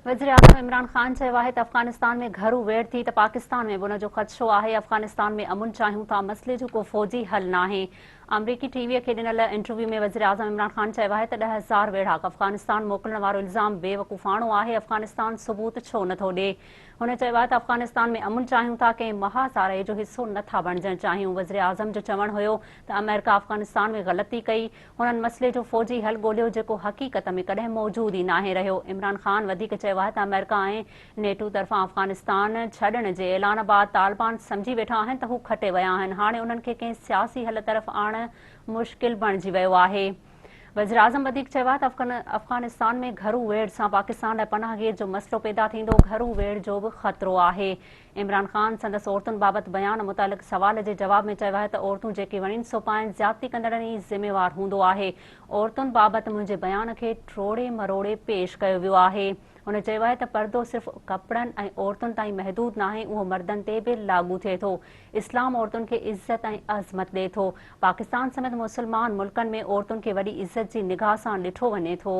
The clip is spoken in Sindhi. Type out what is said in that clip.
وزيراعظم عمران خان چيو آهي ته افغانستان ۾ گهرو ويڙهه ٿي ته پاڪستان ۾ به ان جو خدشو آهي، افغانستان ۾ امن چاهيون ٿا، مسئلي جو ڪو فوجي حل ناهي. آمريڪي ٽي وي کي ڏنل انٽرويو ۾ وزيراعظم عمران خان چيو آهي ته 10,000 ويڙهاڪ افغانستان موڪلڻ وارو الزام بي وقوفاڻو آهي، افغانستان ثبوت ڇو نٿو ڏي؟ هن چيو آهي ته افغانستان ۾ امن چاهيون ٿا، ڪنهن محاذ جو حصو نٿا بڻجڻ چاهيون. وزيراعظم جو چوڻ هيو ته آمريڪا افغانستان ۾ غلطي ڪئي، هنن مسئلي جو فوجي حل ڳوليو جيڪو حقيقت ۾ ڪڏهن موجود ئي ناهي رهيو. عمران خان وڌيڪ چيو آهي ته آمريڪا ۽ نيٽو طرفان افغانستان ڇڏڻ جي اعلان بعد طالبان سمجهي ويٺا آهن ته هو کٽي ويا آهن، هاڻي انهن کي ڪنهن سياسي حل طرف آڻڻ مشڪل بڻجي ويو آهي. وزيراعظم وڌيڪ چيو آهي ته افغانستان ۾ گهرو ويڙهه سان پاڪستان لاء پناهگير جو مسئلو پيدا ٿيندو، گهرو ويڙهه جو به خطرو آهي. عمران خان سندس عورتن بابت بيان متعلق سوال جي جواب ۾ چيو آهي ته عورتون جيڪي وڻين سو پائين، زيادتي ڪندڙن ئي ذميوار هوندو آهي، عورتن بابت منهنجي بيان کي ٽوڙي مروڙي پيش ڪيو ويو آهي. هن چيو آهي ته پردو صرف ڪپڙن ۽ عورتن تائين محدود ناهي، اهو مردن تي به لاڳو ٿئي ٿو، اسلام عورتن کي عزت ۽ عظمت ڏئي ٿو، پاڪستان سميت مسلمان ملڪن ۾ عورتن کي وڏي عزت جي نگاهه سان ڏٺو وڃي ٿو.